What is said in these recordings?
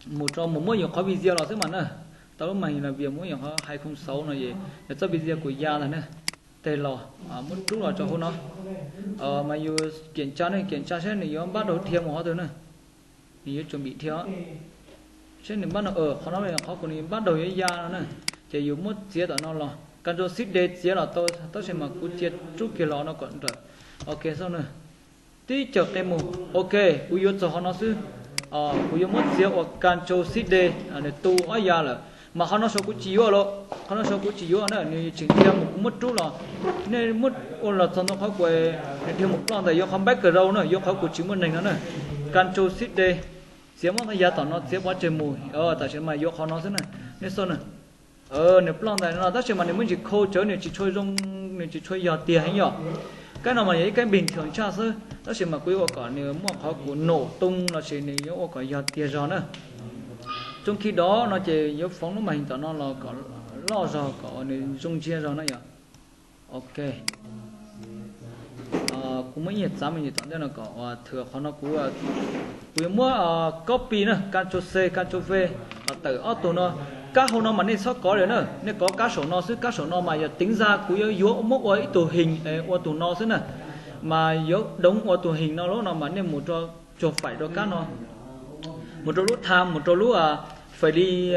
mus rau mus muab yus qhov video los xwb mas na. Tau lub màn hình làm việc muab yus qhov hai không sáu no es yus txoj video kuj ya ntag na. Tes los muab rub los rau hauv no. Mas yus kiểm tra ne, kiểm tra saib nws yuav npab daug dhia mus qhov twg na. Nws yuav chuẩn bị dhia. Saib nws npab no, qhov no qhov kuv nws npab daug yuav ya no na. Ces yus muab txiav tom no los, Ctrl Shift D txiav los tau, tab sis mas kuv cia rub kiag los no kom nrawm. Ok xwb na. Tib caws qe mus. Ok, kuv yuav txog qhov no xwb. Kuv yuav muab txiav ua Ctrl Shift D, nws tu ob ya lawm. Mas qhov no saum kuv tsis yuav los, qhov no saum kuv tsis yuav na, nws tseem dhia mus kuv muab rub los. Nej muab ua los txog ntawm qhov kuv, nws dhia mus ploj ntawm yuav qhov background na, yuav qhov kuv tsis muaj neeg no na. Ctrl Shift D, txiav muab ya tom no txiav pov tseg mus. Tam sim mas yuav qhov no xwb na. Nej xauj na. Nws ploj ntawm no tab sis mas nws muaj ntsis khau tsawv, nws tsis tshua zoo, nws tsis tshua yog tiag heev yom. Kab no mas yog ib kab bình thường tshaj xwb, tab sis mas kuv yuav ua kom nws muaj qhov kuv nổ tung lossis nws yuav ua kom yog tiag zog na. Trong khi đó no ces yuav foov lub màn hình tom no los kom loj zog kom nws zoo ntsia zog na yom. Ok. Kuv muab ib nyuag txav me nyuam tom ntej no kom thwm qhov no kuv, kuv yuav muab copy na, Ctrl C, Ctrl V, los tawm ob tug no. Kab hauv no mas nej txhob kov li na, nej kov kab saum no xwb, kab saum no mas yog tính ra kuv yuav yuav muab ua ib tug hình ua tus no xwb na. Mas yuav đóng ua tus hình no lub no mas nej mus rau chuaj phải rau kab no, mus rau lub time, mus rau lub phải đi,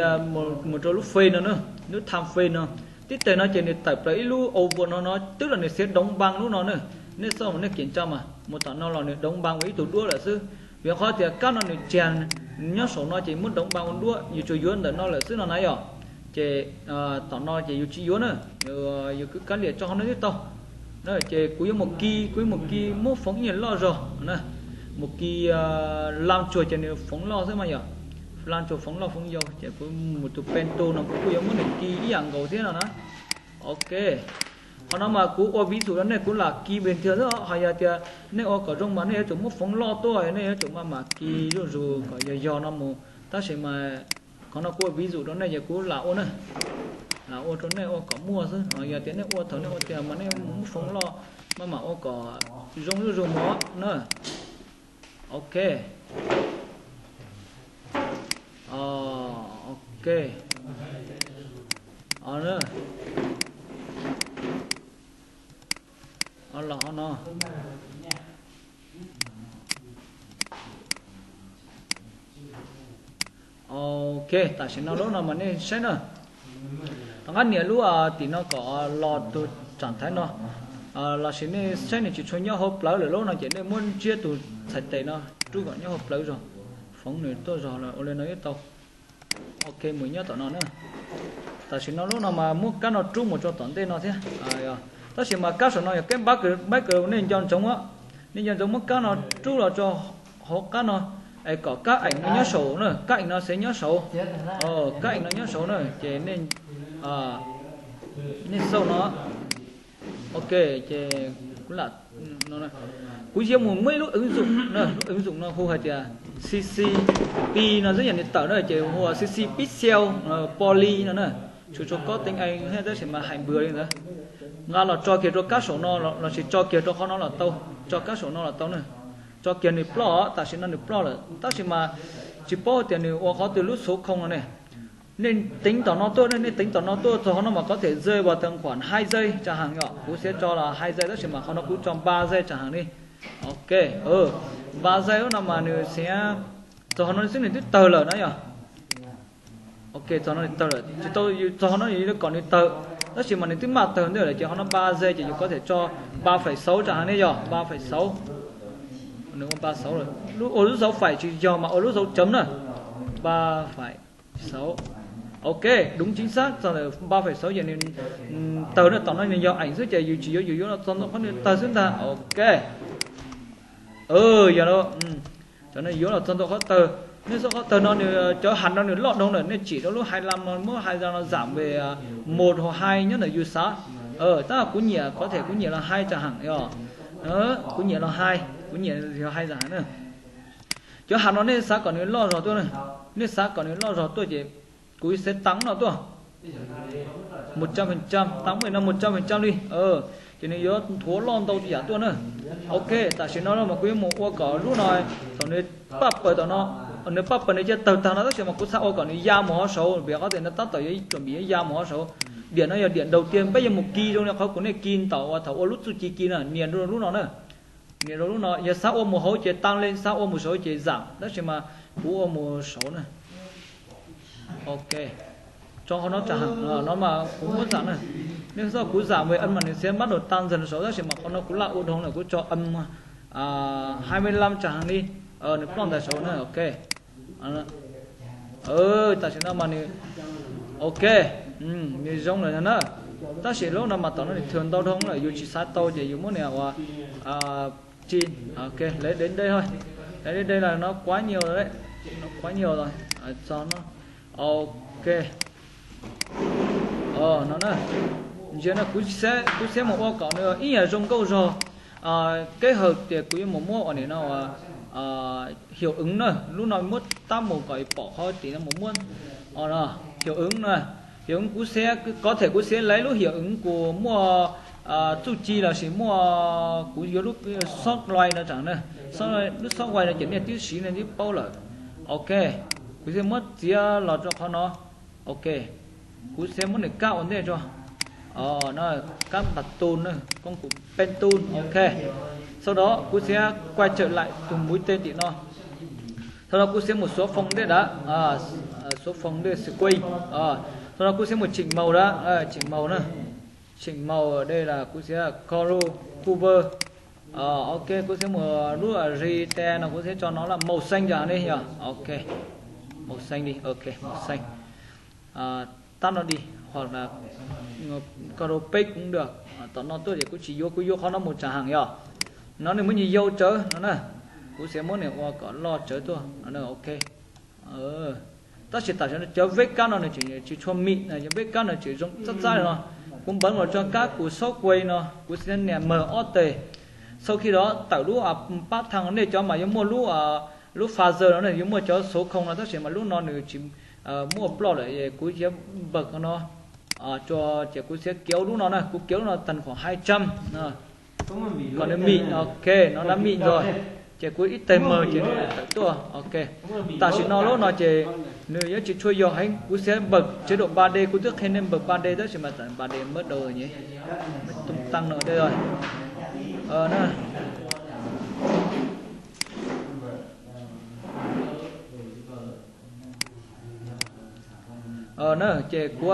mus rau lub phase no na, lub time phase no. Tib teg no ces nws tawm plaws ib lub oval no no, tức là nws sẽ đóng băng lub no na. Nej xauj, nej kiểm tra mas mus tom no los nws đóng băng ua ib tug duab lawm xwb. Vim qhov tias kab no nws tseg, nws nyob saum no ces muab đóng băng ua duab, yus tsuas yuav ntawm no lawm xwb no na yom. Ces tom no ces yus tsis yuav na, yus kwv kab liam tso qhov no twb tau. Ces kuv yuav mus ki, kuv yuav mus ki muab foov ib nyuag loj zog na. Mus ki lam tsuag ces nws foov loj xwb mas yom. Lam tsuag foov loj foov yau ces kuv mus tus pen tu no kuv kuj yuav muab nws ki ib yam nkaus thiab no na. Ok. Qhov no mas kuv ua ví dụ rau nej, kuv lam ki bình thường xwb, ho yog tias nej ua kom zoo mas nej yuav tsum muab foov loj tuaj, nej yuav tsum maj mam ki zuj zus kom yog yog no mus. Tab sis mas qhov no kuv ua ví dụ rau nej ces kuv lam ua na, lam ua rau nej ua kom muaj xwb. Yog tias nej ua thaum nej ua tiag mas nej muab foov loj, maj mam ua kom zoo zuj zus mus na. Ok. Ok. Los no. Ok, tam sim no lub no mas nej saib na. Tom qab nias lub tim no kom los tus tsaam thaiv no, lossis nej saib nws tsis tshua nyob hauv plawv lawm lub no ces nej muab ntsiab tus txhais tes no rub kom nyob hauv plawv zog, foov nws tuaj zog los ua li no ib tau. Ok, mus nyob tom no na. Tam sim no lub no mas muab kab no rub mus rau tom ntej no thiab. Tab sis mas kab saum no yog kab background, nej nco ntsoov, nej nco ntsoov muab kab no rub los rau hauv qab no, es kom kab eem no nyob saum na, kab eem no xav nyob saud, kab eem no nyob saud na ces nej, nej xauj no. Ok, ces kuv lam, kuv yuav mus muab ib lub ứng dụng, lub ứng dụng no hu hais tias C C P no xwb yog nws tawm na ces hu C C Pixel Poly no na. Tsuas tsuas kob teeb ees thiab tab sis mas hais npws li ntawd. Nqa los tso kiag rau kab saum no lossis tso kiag rau qhov no los tau, tso kab saum no los tau na. Tso kiag nws ploj, tam sim no nws ploj lawm tab sis mas tsis paub tias nws ua qhov twg lub số không no ne. Nej teev tom no tuaj, nej teev tom no tuaj txog qhov no mas có thể rơi vào tầm khoảng hai giây chẳng hạn yom, kuv xav tso los hai giây tab sis mas qhov no kuv tso ba giây chẳng hạn li. Ok, ba giây no mas nws xav, txog qhov no xwb nws twb tawg lawm na yom. Ok, txog no nws tawg lawm, tsis tau, txog qhov no yus kom nws tawg, tab sis mas nws twb maj tawg ntej lawm ces qhov no ba giây ces yus có thể tso ba phẩy sáu chẳng hạn ne yog ba phẩy sáu. Nws ua ba sáu lawm, ua lub dấu phẩy tsis yog mas ua lub dấu chấm na. Ba phẩy sáu. Ok, đúng chính xác, txog ntawm ba phẩy sáu ces nws tawg na, tom no nws yog ảnh xwb ces yus tsis yuav, yus yuav los txog ntawm qhov nws tawg xwb ntag. Ok. Yog, cov no yuav los txog ntawm qhov tawg. Nej xauj qhov tawg no nws, cov hais no nws loj dhau lawm, nej tsim rau lub hais lam no muab hais lam no giảm về một hoặc hai nyob ntawm yus xav. Tab kuv nyiam, có thể kuv nyiam los hai chẳng hạn yog. Kuv nyiam los hai, kuv nyiam yog hai chẳng hạn na. Cov hais no nej xav kom nws loj zog tuaj, nej xav kom nws loj zog tuaj ces kuv xav tăng no tuaj một trăm phần trăm, tăng no một trăm phần trăm li. Ces nws yuav thuav loj ntau yam tuaj na. Ok, tam sim no mas kuv yuav mus ua kom lub no, thaum nws paj paws tom no, Nws paj pas nws cia tawg tag no tab sis mas kuv xav ua kom nws ya mus hauv saud vim qhov tias nws tab tom yuav tsuam vim yuav ya mus hauv saud. Diam no yog diam ntaus tiag, peb yuav mus kis zoo li qhov kuv nej kis ntaus uas thaum ua lub txuj ci kis na, nias rau lub no na. Nias rau lub no, yog xav ua mus hauv ces tag li, xav ua mus saud ces zam, tab sis mas kuv ua mus saud na. Ok, tso qhov no tsam heev no mas kuv muab zam na. Nej xoj kuv zam ve mas nws thiaj mab nus tag ntxag saud, tab sis mas qhov no kuv laj ua dhau lawm, kuv tso hai mươi lăm tsam heev li, nws ploj ntawm saud na. Ok, tam sim no mas nws, ok, nws zoo lawm na. Tab sis lub no mas tom no nws thwm ntau dhau lawm, yus tsis xav tau ces yus muab nias ua tsis, ok, lấy đến đây thôi. Lấy đến đây là nó quá nhiều rồi đấy. Nó quá nhiều rồi. Cho nó, ok. No na, ntsia na, kuv, kuv xav mus ua kom nws ib yam zoo nkauj zog. Keb hawm tias kuv yuav mus muab ua nim no uas hiệu ứng na, lub no muab tab mus kom pom qhov tim no mus muab hiệu ứng na. Hiệu ứng kuv xav, có thể kuv xav lấy lub hiệu ứng kuv muaj txuj ci los sis muaj, kuv yuav lub software no tsam na, lub software no ces nej twb siv nej twb paub lawm. Ok, kuv thiaj muab txiav los rau qhov no. Ok, kuv thiaj muab nws kab ua ntej tso. Kab npas tus na, công cụ pen tool, ok. Sau đó kuv thiaj quay trở lại tus mũi tên tim no. Sau đó kuv thiaj mus số phòng đây đã, số phòng đây, screen. Sau đó kuv thiaj mus chỉnh màu đã, chỉnh màu na. Chỉnh màu đây là kuv thiaj color cover. Ok, kuv thiaj mus lub ris tes no kuv thiaj tso nó là màu xanh cho ni yog. Ok, màu xanh đi, ok, màu xanh. Tắt nó đi, hoặc là color page cũng được. Tom no tuaj ces kuv tsis yuav, kuv yuav qhov no mus tsam heev yog. No nws muab nws yau tsawv no na. Kuv thiaj muab nws ua kom loj tsawv tuaj no na, ok. Tab sis tam sim no cov veb kab no nws tsis tshua mịn, cov veb kab no tsis zoo txab txab li no. Kuv npawv los tso kab kuv software no, kuv thiaj nias mawg ob tes. Sau khi đó tawm lub pab thaj, nej cov mas yuav muaj lub, lub Finder no yuav muaj cov số không no, tab sis mas lub no nws tsis muaj, ploj lawm, kuv yuav npawg no tso, ces kuv thiaj kiav lub no na, kuv kiav lub no tag khoảng hai trăm. Kom nws mịn, ok, nó đã mịn rồi. Ces kuv ib tes mawg ces nws tawm tuaj, ok. Tam sim no lub no ces nws yuav tsis tshua yog heev, kuv thiaj npawg chế độ ba D, kuv twb qhia nej npawg ba D tab sis mas ba D mới đầu rồi nhỉ. Mới tung tăng rồi đây rồi. Ces kuv,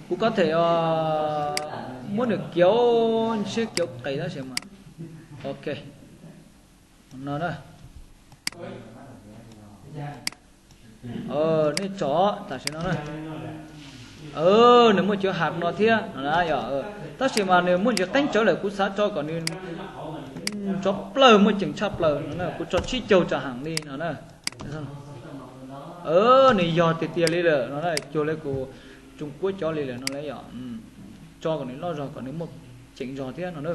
kuv có thể muab nws kiav siab kiav qis tab sis mas, ok, no na. Nej tso tam sim no na. Nws muaj cov hạt no thiab no na yog, tab sis mas nws muaj ntsis qeeb tsawv lawm, kuv xav tso kom nws tsov plaws, muaj ceem tshaj plaws no na, kuv tso tsib caug tsam heev li no na. Nws yog tiag tiag li lawm no na, cuag li kuv Trung Quốc cov li lawm no na yog. Tso kom nws loj zog, kom nws muaj ceem zog thiab no na.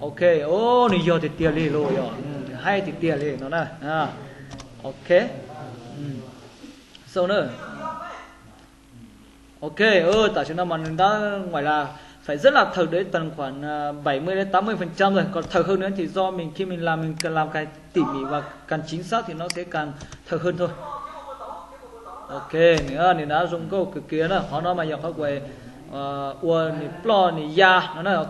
Ok, nws yog tiag tiag li los yog, nws haib tiag tiag li no na. Ok, so na. Ok, tam sim no mas nws đã ngoài là phải rất là thật để tầm khoảng bảy mươi đến tám mươi phần trăm rồi, còn thật hơn nữa thì do mình khi mình làm mình cần làm càng tỉ mỉ và càng chính xác thì nó sẽ càng thật hơn thôi. Ok, nws, nws đã zoo nkauj kawg kiag na, qhov no mas yog qhov kuv ua nws ploj nws ya no na.